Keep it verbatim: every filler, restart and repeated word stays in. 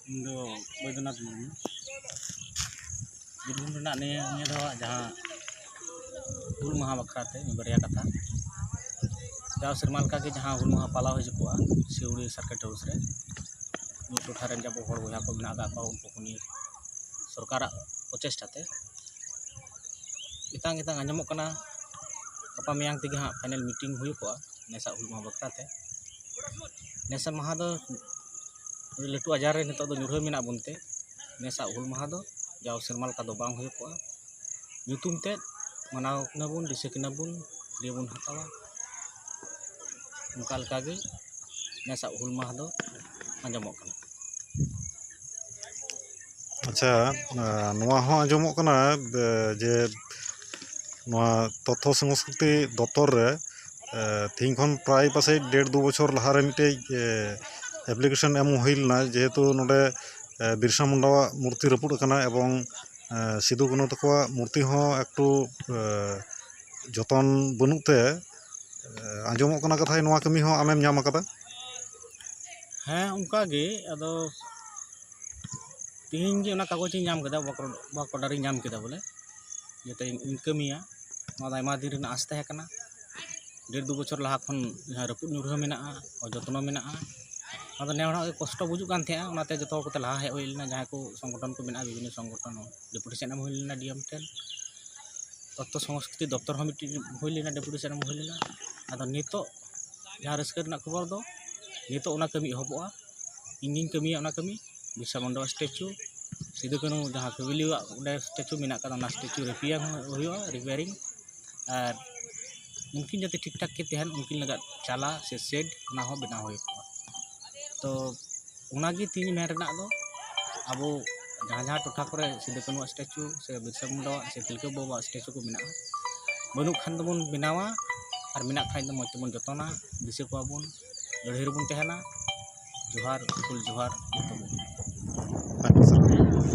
ᱤᱧ ᱫᱚ ᱵᱳᱭᱫᱚᱱᱟᱛᱷ ᱢᱩᱨᱢᱩ᱾ ᱵᱤᱨᱵᱷᱩᱢ ᱨᱮᱱᱟᱜ ᱱᱤᱭᱟᱹ, ᱱᱤᱭᱟᱹ ᱫᱷᱟᱣᱟᱜ ᱡᱟᱦᱟᱸ ᱦᱩᱞ ᱢᱟᱦᱟ ᱵᱟᱠᱷᱨᱟ ᱛᱮ ᱢᱤᱫ ᱵᱟᱨᱭᱟ ᱠᱟᱛᱷᱟ᱾ ᱡᱟᱣ ᱥᱮᱨᱢᱟ ᱞᱮᱠᱟᱜᱮ ᱡᱟᱦᱟᱸ ᱦᱩᱞ ᱢᱟᱦᱟ ᱯᱟᱞᱟᱣ ᱦᱤᱡᱩᱜ ᱠᱚᱜᱼᱟ ᱥᱤᱣᱲᱤ ᱥᱟᱨᱠᱮᱴ ᱦᱟᱣᱩᱥ ᱨᱮ, ᱢᱤᱫ ᱴᱚᱴᱷᱟ ᱨᱮᱱ ᱡᱟᱵᱚ ᱦᱚᱲ ᱵᱚᱭᱦᱟ ᱠᱚ ᱢᱮᱱᱟᱜ ᱟᱠᱟᱫ ᱠᱚᱣᱟ, ᱩᱱᱠᱩ ᱠᱚ ᱱᱤᱭᱟᱹ ᱥᱚᱨᱠᱟᱨᱟᱜ ᱯᱨᱚᱪᱮᱥᱴᱟ ᱛᱮ ᱮᱛᱟᱝ ᱮᱛᱟᱝ ᱟᱸᱡᱚᱢᱚᱜ ᱠᱟᱱᱟ, ᱜᱟᱯᱟ ᱢᱮᱭᱟᱝ ᱛᱮᱜᱮ ᱦᱟᱸᱜ ᱯᱷᱟᱭᱱᱮᱞ ᱢᱤᱴᱤᱝ ᱦᱩᱭᱩᱜ ᱠᱚᱜᱼᱟ ᱱᱮᱥᱟᱜ ᱦᱩᱞ ᱢᱟᱦᱟ ᱵᱟᱠᱷᱨᱟ ᱛᱮ᱾ ᱱᱮᱥᱟᱜ ᱢᱟᱦᱟ ᱫᱚ ᱟᱹᱰᱤ ᱞᱟᱹᱴᱩ ᱟᱡᱟᱨ ᱨᱮ ᱱᱤᱛᱚᱜ ᱫᱚ ᱧᱩᱨᱦᱟᱹ ᱢᱮᱱᱟᱜ ᱵᱚᱱᱛᱮ, ᱱᱮᱥᱟᱜ ᱦᱩᱞ ᱢᱟᱦᱟ ᱫᱚ ᱡᱟᱣ ᱥᱮᱨᱢᱟ ᱞᱮᱠᱟ ᱫᱚ ᱵᱟᱝ ᱦᱩᱭᱩᱜ ᱠᱚᱜᱼᱟ᱾ ᱧᱩᱛᱩᱢ ᱛᱮᱫ ᱢᱟᱱᱟᱣ ᱠᱤᱱᱟ ᱵᱚᱱ, ᱫᱤᱥᱟᱹ ᱠᱤᱱᱟ ᱵᱚᱱ, ᱫᱤᱭᱮ ᱵᱚᱱ ᱦᱟᱛᱟᱣᱟ, ᱚᱱᱠᱟ ᱞᱮᱠᱟᱜᱮ ᱱᱮᱥᱟᱜ ᱦᱩᱞ ᱢᱟᱦᱟ ᱫᱚ ᱟᱸᱡᱚᱢᱚᱜ ᱠᱟᱱᱟ᱾ ᱟᱪᱪᱷᱟ, ᱟᱸ, ᱱᱚᱣᱟ ᱦᱚᱸ ᱟᱸᱡᱚᱢᱚᱜ ᱠᱟᱱᱟ, ᱵᱮ-, ᱡᱮ ᱱᱚᱣᱟ ᱛᱚᱛᱛᱷᱚ ᱥᱚᱝᱥᱠᱨᱤᱛᱤ ᱫᱚᱯᱛᱚᱨ ᱨᱮ, ᱮ, ᱛᱮᱦᱮᱧ ᱠᱷᱚᱱ ᱯᱨᱟᱭ ᱯᱟᱥᱮᱡ ᱰᱮᱲ ᱫᱩ ᱵᱚᱪᱷᱚᱨ ᱞᱟᱦᱟ ᱨᱮ ᱢᱤᱫᱴᱮᱡ, ᱮ, ᱮᱯᱞᱤᱠᱮᱥᱚᱱ ᱮᱢ ᱦᱩᱭ ᱞᱮᱱᱟ, ᱡᱮᱦᱮᱛᱩ ᱱᱚᱰᱮ, ᱮ, ᱵᱤᱨᱥᱟ ᱢᱩᱱᱰᱟᱣᱟᱜ ᱢᱩᱨᱛᱤ ᱨᱟᱹᱯᱩᱫ ᱟᱠᱟᱱᱟ ᱮᱵᱚᱝ, ᱮ, ᱥᱤᱫᱩ ᱠᱟᱹᱱᱦᱩ ᱛᱟᱠᱚᱣᱟᱜ ᱢᱩᱨᱛᱤ ᱦᱚᱸ ᱮᱠᱴᱩ, ᱮ, ᱡᱚᱛᱚᱱ ᱵᱟᱹᱱᱩᱜ ᱛᱮ, ᱮ, ᱟᱸᱡᱚᱢᱚᱜ ᱠᱟᱱᱟ ᱠᱟᱛᱷᱟᱭ, ᱱᱚᱣᱟ ᱠᱟᱹᱢᱤ ᱦᱚᱸ ᱟᱢᱮᱢ ᱧᱟᱢ ᱟᱠᱟᱫᱟ? ᱦᱮᱸ, ᱚᱱᱠᱟ ᱜᱮ᱾ ᱟᱫᱚ ᱛᱮᱦᱮᱧ ᱜᱮ ᱚᱱᱟ ᱠᱟᱜᱚᱡᱽ ᱤᱧ ᱧᱟᱢ ᱠᱮᱫᱟ, work, work order ᱤᱧ ᱧᱟᱢ ᱠᱮᱫᱟ ᱵᱚᱞᱮ, ᱡᱟᱛᱮ ᱤᱧ ᱠᱟᱹᱢᱤᱭᱟ᱾ ᱱᱚᱣᱟ ᱫᱚ ᱟᱭᱢᱟ ᱫᱤᱱ ᱨᱮᱱᱟᱜ ᱟᱸᱥ ᱛᱟᱦᱮᱸ ᱠᱟᱱᱟ, ᱰᱮᱲ ᱫᱩ ᱵᱚᱪᱷᱚᱨ ᱞᱟᱦᱟ ᱠᱷᱚᱱ ᱡᱟᱦᱟᱸ ᱨᱟᱹᱯᱩᱫ ᱧᱩᱨᱦᱟᱹ ᱢᱮᱱᱟᱜᱼᱟ, ᱚᱡᱚᱛᱱᱚ ᱢᱮᱱᱟᱜᱼᱟ᱾ ᱟᱫᱚ ᱱᱮ ᱦᱚᱲᱟᱜ ᱜᱮ ᱠᱚᱥᱴᱚ ᱵᱩᱡᱩᱜ ᱠᱟᱱ ᱛᱟᱦᱮᱸᱜᱼᱟ, ᱚᱱᱟᱛᱮ ᱡᱚᱛᱚ ᱦᱚᱲ ᱠᱚᱛᱮ ᱞᱟᱦᱟ ᱦᱮᱡ ᱦᱩᱭ ᱞᱮᱱᱟ, ᱡᱟᱦᱟᱸᱭ ᱠᱚ ᱥᱚᱝᱜᱚᱴᱷᱚᱱ ᱠᱚ ᱢᱮᱱᱟᱜᱼᱟ, ᱵᱤᱵᱷᱤᱱᱱᱚ ᱥᱚᱝᱜᱚᱴᱷᱚᱱ, ᱰᱮᱯᱩᱴᱮᱥᱚᱱ ᱮᱢ ᱦᱩᱭ ᱞᱮᱱᱟ ᱰᱤ ᱮᱢ ᱴᱷᱮᱱ, ᱛᱚᱛᱛᱷᱚ ᱥᱚᱝᱥᱠᱨᱤᱛᱤ ᱫᱚᱯᱛᱚᱨ ᱦᱚᱸ ᱢᱤᱫᱴᱤᱡ ᱦᱩᱭ ᱞᱮᱱᱟ, ᱰᱮᱯᱩᱴᱮᱥᱚᱱ ᱮᱢ ᱦᱩᱭ ᱞᱮᱱᱟ᱾ ᱟᱫᱚ ᱱᱤᱛᱚᱜ ᱡᱟᱦᱟᱸ ᱨᱟᱹᱥᱠᱟᱹ ᱨᱮᱱᱟᱜ ᱠᱷᱚᱵᱚᱨ ᱫᱚ, ᱱᱤᱛᱚᱜ ᱚᱱᱟ ᱠᱟᱹᱢᱤ ᱮᱦᱚᱵᱚᱜᱼᱟ᱾ ᱤᱧ ᱜᱤᱧ ᱠᱟᱹᱢᱤᱭᱟ ᱚᱱᱟ ᱠᱟᱹᱢᱤ᱾ ᱵᱤᱨᱥᱟ ᱢᱩᱱᱰᱟ ᱥᱴᱮᱪᱩ, ᱥᱤᱫᱩ ᱠᱟᱹᱱᱦᱩ ᱡᱟᱦᱟᱸ ᱯᱷᱮᱢᱤᱞᱤᱭᱟᱜ ᱚᱸᱰᱮ ᱥᱴᱮᱪᱩ ᱢᱮᱱᱟᱜ ᱠᱟᱫᱟ, ᱚᱱᱟ ᱥᱴᱮᱪᱩ ᱨᱤᱯᱮᱭᱟᱨ ᱦᱚᱸ ᱦᱩᱭᱩᱜᱼᱟ, ᱨᱤᱯᱮᱭᱟᱨᱤᱝ᱾ ᱟᱨ ᱩᱱᱠᱤᱱ ᱡᱟᱛᱮ ᱴᱷᱤᱠ ᱴᱷᱟᱠ ᱠᱤᱱ ᱛᱟᱦᱮᱱ, ᱩᱱᱠᱤᱱ ᱞᱟᱹᱜᱤᱫ ᱪᱟᱞᱟ ᱥᱮ ᱥᱮᱰ, ᱚᱱᱟ ᱦᱚᱸ ᱵᱮᱱᱟᱣ ᱦᱩᱭᱩᱜᱼᱟ᱾ ᱛᱚ ᱚᱱᱟᱜᱮ ᱛᱤᱧ ᱢᱮᱱ ᱨᱮᱱᱟᱜ ᱫᱚ, ᱟᱵᱚ ᱡᱟᱦᱟᱸ ᱡᱟᱦᱟᱸ ᱴᱚᱴᱷᱟ ᱠᱚᱨᱮ ᱥᱤᱫᱩ ᱠᱟᱹᱱᱦᱩᱣᱟᱜ ᱥᱴᱮᱪᱩ ᱥᱮ ᱵᱤᱨᱥᱟ ᱢᱩᱱᱰᱟᱣᱟᱜ ᱥᱮ ᱛᱤᱞᱠᱟᱹ ᱵᱟᱵᱟᱣᱟᱜ ᱥᱴᱮᱪᱩ ᱠᱚ ᱢᱮᱱᱟᱜᱼᱟ, ᱵᱟᱹᱱᱩᱜ ᱠᱷᱟᱱ ᱫᱚᱵᱚᱱ ᱵᱮᱱᱟᱣᱟ, ᱟᱨ ᱢᱮᱱᱟᱜ ᱠᱷᱟᱱ ᱫᱚ ᱢᱚᱡᱽ ᱛᱮᱵᱚᱱ ᱡᱚᱛᱚᱱᱟ, ᱫᱤᱥᱟᱹ ᱠᱚᱣᱟ ᱵᱚᱱ, ᱞᱟᱹᱲᱦᱟᱹᱭ ᱨᱮᱵᱚᱱ ᱛᱟᱦᱮᱱᱟ᱾ ᱡᱚᱦᱟᱨ, ᱦᱩᱞ ᱡᱚᱦᱟᱨ ᱡᱚᱛᱚ ᱠᱚ᱾ ᱟᱪᱪᱷᱟ ᱥᱟᱨ᱾